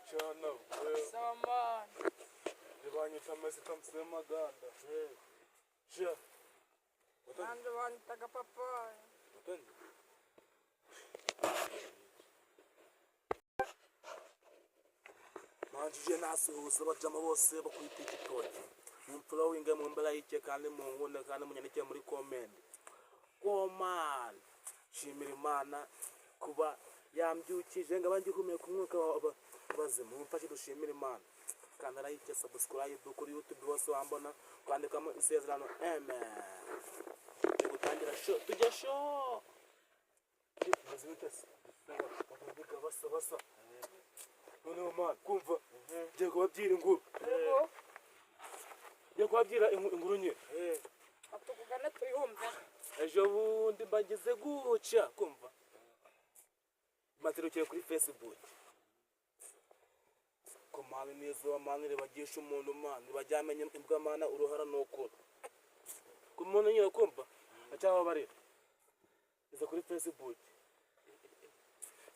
Chana Sawa man. Banyita Mesita Msemaganda. Sha. Nanjye banyitaga papayi. Manjije nasuhuza abajama bose bakwita igitoki. Mumfollowinge, mumbe kandi munkunde kandi munyandike muri comment. Go man. Shimira Imana kuba yambyukije ngaba ngihumeka umwuka w'abazima. Mumfashe dushimire Imana. Kanda like, subscribe kuri YouTube bose wambona kwandikamo isezerano. Amen. Tugutangira show, tujya show. Bavuga basa basa. Noneho man, kumva ngiye kubabyira inkuru. Ngiye kubabyira inkuru nye. Atukugane tuyumve. Ejo bundi mbagize guca kumva. Matirukiye kuri Facebook. Ko mani neza mani ribagisha umuntu mani bajyamenye imbwa mana uruhara nukura. Ku muntu nyine kumva acyaba barira. Iza kuri Facebook.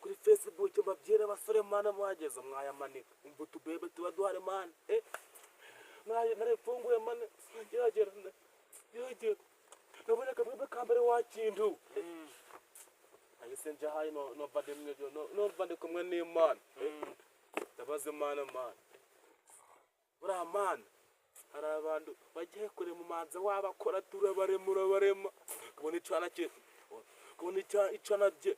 Kuri Facebook mbabyira abasore mana mwageze mwayamanika. Umva utubebe tuba duhari mana. Narifunguye mana geragera. Geragera. Nabona akabebe ka mbere wa kintu. Ahise nja hayi no no bade mwe no no bande kumwe n'Imana. Ndabaza Imana mana. Uriya mana hari abantu bagiye kure mu manza wabakora turabaremura barema. Kubona icana cye kubona icana bye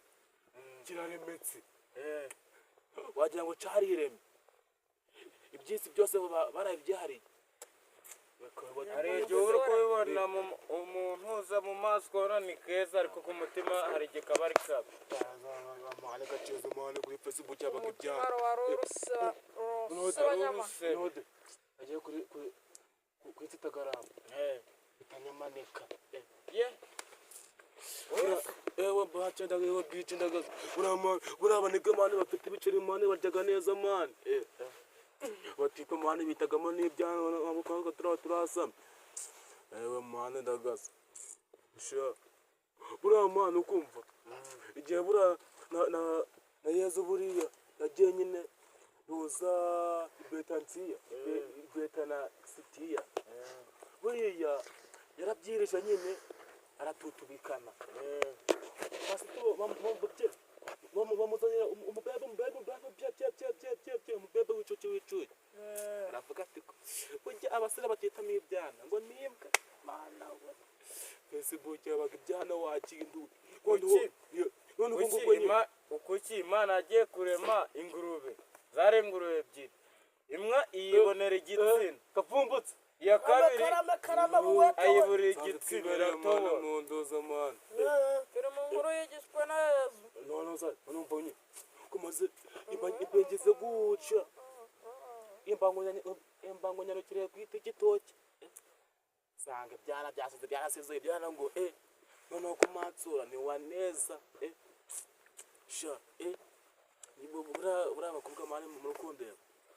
kiraremetse. Wagira ngo cariremye. Ibyisi byose barabyihariye. Hari igihe uri kubibona umuntu uza mu maso ukabona ni keza ariko ku mutima hari igihe kaba ari kabi. Mane gaceza mane kuri Facebook yabaga ibyana. Umutwaro wari urusebanyama. Node agiye kuri kuri kuri Instagram bitanyamanika. Ye. Ewe bacha ndaga ewe bici ndaga. Urama urabanega mane bafite ibiceri mane baryaga neza mane. Batipa mane bitagamo n'ibyana abakobwa turasa. Ewe mane ndagasa. Sha. Buriya mane ukumva. Igihe buriya na na Yezu buriya yagiye nyine ruza Betansiya, Betana Sitiya. Buriya yarabyirisha nyine aratutubikana. Pasito bamuzanira umubebe umubebe umubebe bye bye bye bye bye bye umubebe w'icucu w'icucu. Aravuga ati ujya abasore batitamo ibyana ngo nimbwa mana we. Facebook yabaga ibyana wakindu. Kuki Imana agiye kurema ingurube? Zari ingurube ebyiri. Imwe iyibonera igitsina. Kavumbutse. Iya kabiri ayiburira igitsina iratobora. Turi mu nkuru yigishwa na Yezu. None sa numva nye. Kumaze imbengeze guca. Imbango nyarukiriye kwita igitoki. Sanga ibyana byasize byarasize ibyana ngo noneho kumatsura ni waneza. Sha buriya abakobwa mani mu rukundo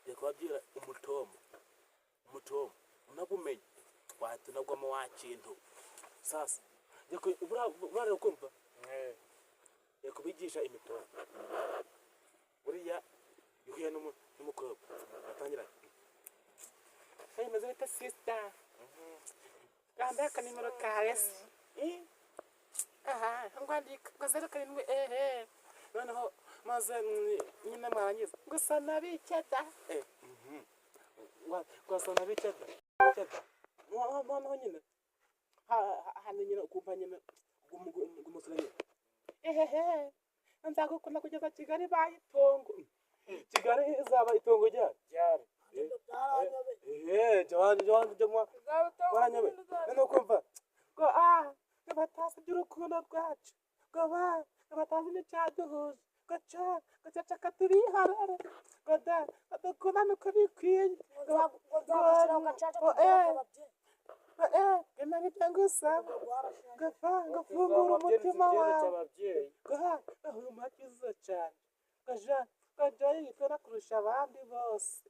ngiye kubabwira umutomo. Umutomo unagumenye wahita unagwamo wa kintu. Sasa buriya kumva ngiye kubigisha imitomo. Buriya iyo uhuye n'umukobwa atangira hey meze bite sister? Kambe akanimero kawe se. Aha, ngwandika ngo 0 7 ehe. Noneho maze nyine mwarangiza gusa nabikeda. Gusa nabikeda. Keda. Noneho nyine hano nyine ukumva nyine gumusura nyine. Ehehe. Nzagukunda kugeza Kigali bayitongo. Kigali izaba itongo ryari? Ryari. Jawani jawani jama waranyabe. Noneho kumva ngo ngo batazi iby'urukundo rwacu. Ngo ba ngo batazi n'icyaduhuje. Ngo ca ngo cacaka turiharare. Ngo da ngo dukundane uko bikwiye. Ngo ngo ibyo ngusaba. Ngo fa ngo fungura umutima wawe. Ngo ha ngo umakiza cyane. Ngo ja ngo joyi yitwara kurusha abandi bose.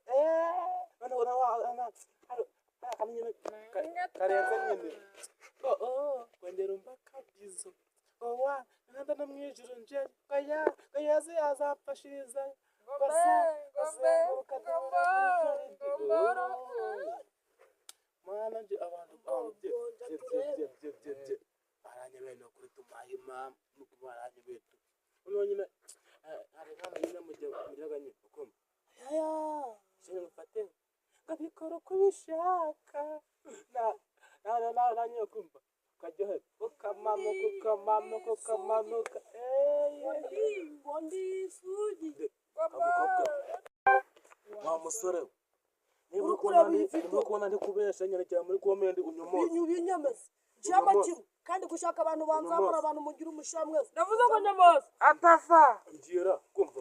Noneho nawe karenze nyine. Ngo ngongera umva akabyizo. Ngo wa nanda no mu ijuru nje. Ngo ya ngo Yezu yazamfashiriza. Ngombe, ngombe, ngomboro. Mana nje abantu abantu bye bye bye bye bye bye baranyebeye no kuri tumahima nuko baranyebeye tu noneho nyine hari nk'ahantu nyine mujya mujyaga nyine ukumva yaya shenge ngufate ngabikora uko ubishaka na na na na na nyine ukumva ukaryoherwa ukamanuka ukamanuka ukamanuka eee Ngo ndi isugi. Umukobwa wa musore we niba uri Uri kubona kureba iyi niba uri video? kubona ndi kubesha nyerekera muri comment unyomoze. Binyu binyemeza. Cyamakiru kandi gushaka abantu banzamura Unyomoze. abantu mugira umusha mwese. Ndavuze ngo nyamaswa. Ngira kumva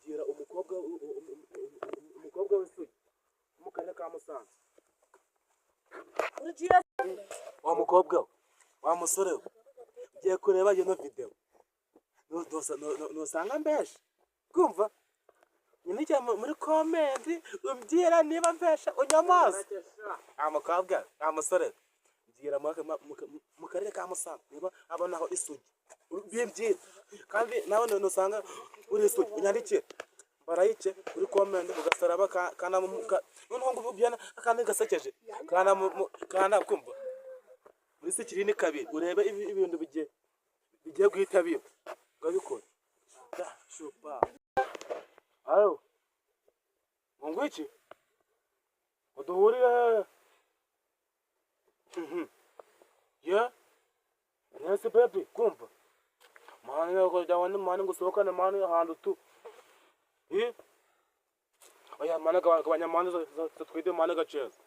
ngira umukobwa umukobwa w'isugi mu karere ka Musanze. Urugira Wa mukobwa we, wa musore we, ugiye kureba ino video nusanga mbesha kumva nyandikira muri comment umbwira niba mbesha unyomoze. Wa mukobwa we, wa musore we, mbwira mu karere ka Musanze niba abonaho isugi bimbwira kandi nawe nusanga uri isugi unyandikire barayike kuri comment ugasaraba kana noneho ngo ubyana akandi gasekeje kana kana kumva muri sikirini kabiri urebe ibintu bigiye guhita biba urabikora da shupa. Alo, ngo iki ngo duhurire hehe? Ye yes baby, kumva man yako jawani man ngo usohokane man ahantu tu. Eh, oya man, gabanya man twite man gaceza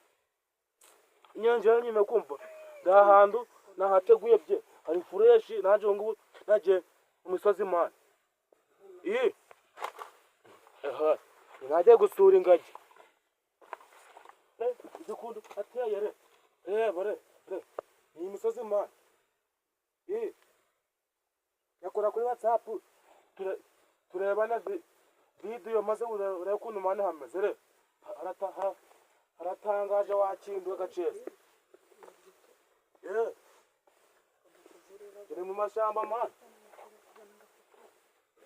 nyanje nyine kumva nda hantu nahateguye bye hari fresh naje ngubu naje mu misozi man. Eh, aha nagiye gusura ingagi. Eh, idukundu ateye re reba re re ni imisozi man. Eh, yakora kuri WhatsApp turebana video maze urebe ukuntu man hameze re haratangaje wakinduwe gaceza. Eh, turi mu mashyamba man.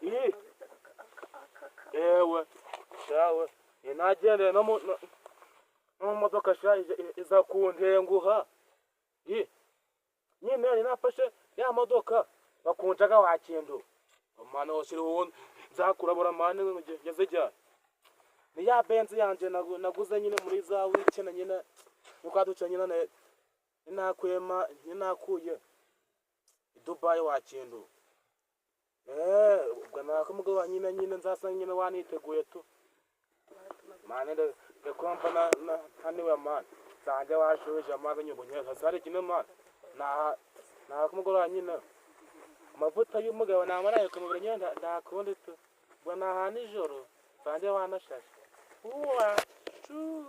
Eh, ewe shawe nagendeye no mu modoka sha iza kuntenguha. Eh, nyine nafashe ya modoka bakunjaga wakindu mana washira uwundi nzakurabura man ngeze ryari ni ya Benz yanje naguze nyine muri za weekend nyine nuko duca nyine nakuyema nakuye i Dubai wakindu. Eh, ubwo nakumugabo nyine nyine nzasanga nyine waniteguye tu man ndakumva na haniwe man zanjye washubije amazi nyumva nyine hasari kimwe man na nakumugoroba nyine amavuta y'umugabo namara ku mubiri nyine nta kundi tu ubwo naha nijoro zanjye wanashashe uwa cu.